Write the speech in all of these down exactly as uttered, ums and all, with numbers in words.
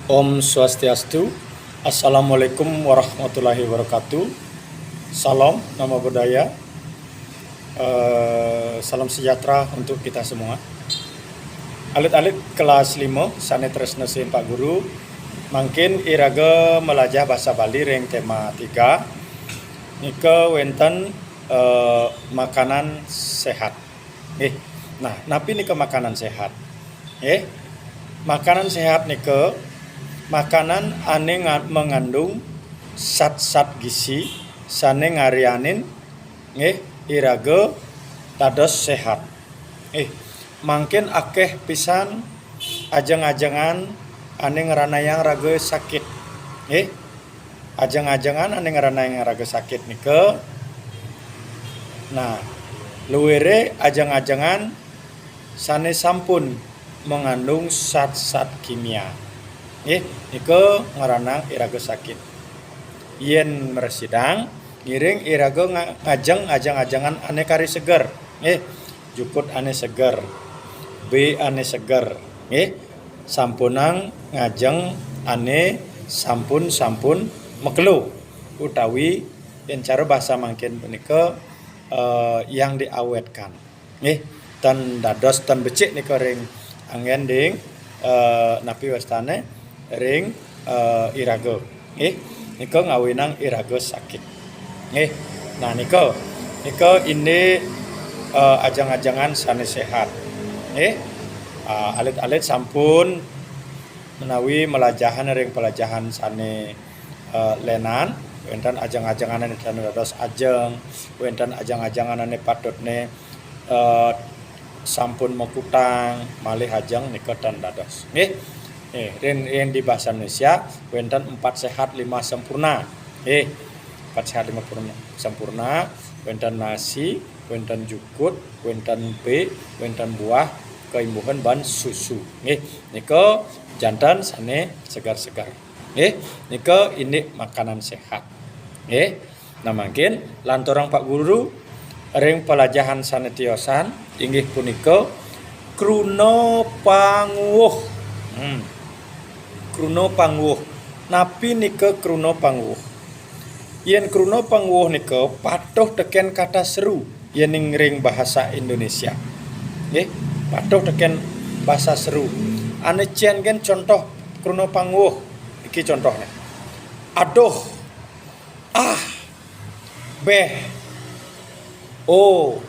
Om Swastiastu. Assalamualaikum warahmatullahi wabarakatuh. Salam, nama budaya. Eh, salam sejahtera untuk kita semua. Alit-alit kelas lima, sane tresna sihin Pak Guru. Mangkin iraga malajah basa Bali ring tema tiga. Nika wenten, eh, makanan sehat. Nggih. Nah, napi nika makanan sehat? Nggih. Makanan sehat nika makanan ane nga-, mengandung zat-zat gizi sane ngarianin, nggih, iraga dados sehat. Nggih. Mangkin akeh pisan ajeng-ajengan ane ngranayang raga sakit. Nggih. Ajeng-ajengan ane ngranayang raga sakit nika, nah, luire ajeng-ajengan sane sampun mengandung zat-zat kimia. Nggih, nika ngranang iraga sakit. Yen mrasidang, ngiring iraga nga-, ngajeng ajeng-ajengan ane kari seger. Nggih, jukut ane seger, be ane seger. Nggih, sampunang ngajeng ane sampun-sampun makelo utawi yen cara basa mangkin punika, eh, yang diawetkan. Nggih, tan dados tan becik nika ring anggen ding, eh, napi wastane ring, eh, iraga. Nggih, nika ngawinang iraga sakit. Nggih. Nah, nika, nika indik, eh, ajeng-ajengan sane sehat. Nggih. Ah, alit-alit sampun menawi malajahan ring pelajahan sane, eh, lenan, wenten ajeng-ajengan ane tan dados ajeng, wenten ajeng-ajengan ane patutne, eh, sampun makutang, malih ajeng nika tan dados. Nggih. Eh, ring, ring di bahasa Indonesia, wenten empat sehat lima sempurna. Nggih. Empat sehat lima purna-, sempurna, wenten nasi, wenten jukut, wenten be, wenten buah, kaimbuhan ban susu. Nggih, nika janten sane segar-segar. Nggih, nika indik makanan sehat. Nggih. Nah, mangkin lanturang Pak Guru ring pelajahan sane tiosan inggih punika kruna panguwuh. Hmm. Kruna panguwuh. Napi nika kruna panguwuh? Yen kruna panguwuh nika patuh teken kata seru, yening ring bahasa Indonesia. Nggih, patuh teken basa seru. Ane cen gen contoh kruna panguwuh. Iki contohne. Aduh. Ah. Beh. Oh.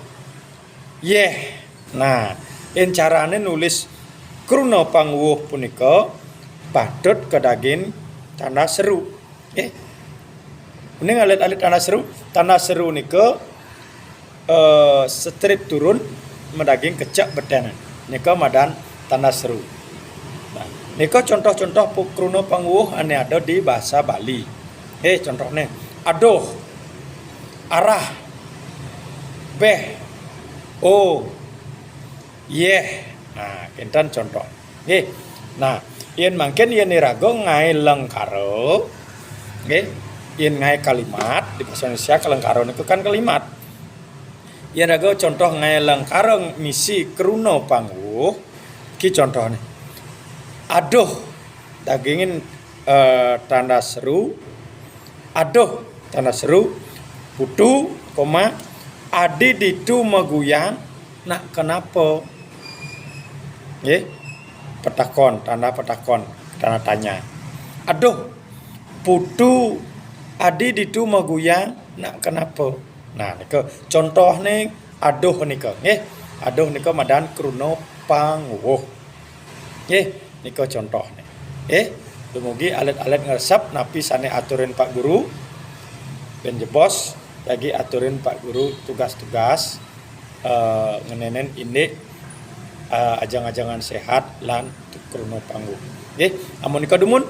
Yeh. Nah, yen carane nulis kruna panguwuh punika patut kadaging tanda seru. Nggih. Uning alit-alit tanda seru, tanda seru nika, eh, strip turun madaging kecek beten. Nika madan tanda seru. Nah, nika contoh-contoh pu-, kruna panguwuh ane ada di basa Bali. Eh, contohne, aduh, arah, beh, oh, yeh. Nah, kinten contoh. Nggih. Nah, yen mangkin yen iraga ngae lengkara, nggih, yen ngae kalimat, di bahasa Indonesia kelengkara niku kan kalimat. Yen raga contoh ngae lengkara misi kruna panguwuh, ki contohne. Aduh, dagingin, eh, tanda seru. Aduh, tanda seru. Putu, koma, adi ditu maguyang, nak kenapa? Nggih. Petakon, tanda petakon, tanda tanya. Aduh, putu, adi ditu maguyang, nak kenapa? Nah, nika contohne aduh nika, nggih. Aduh nika madan kruna panguwuh. Nggih, nika contohne. Nggih, dumugi alit-alit ngresep napi sane aturin Pak Guru. Ben jebos, jagi aturin Pak Guru tugas-tugas, eh, ngenenen indik, eh, ajeng-ajengan sehat lan kruna panguwuh. Nggih, amun nika dumun,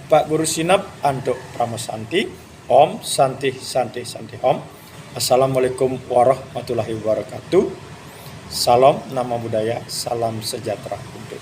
Pak Guru sineb antuk parama santi. Om Santi, Santi, Santi Om. Assalamualaikum warahmatullahi wabarakatuh. Salam, nama budaya, salam sejahtera untuk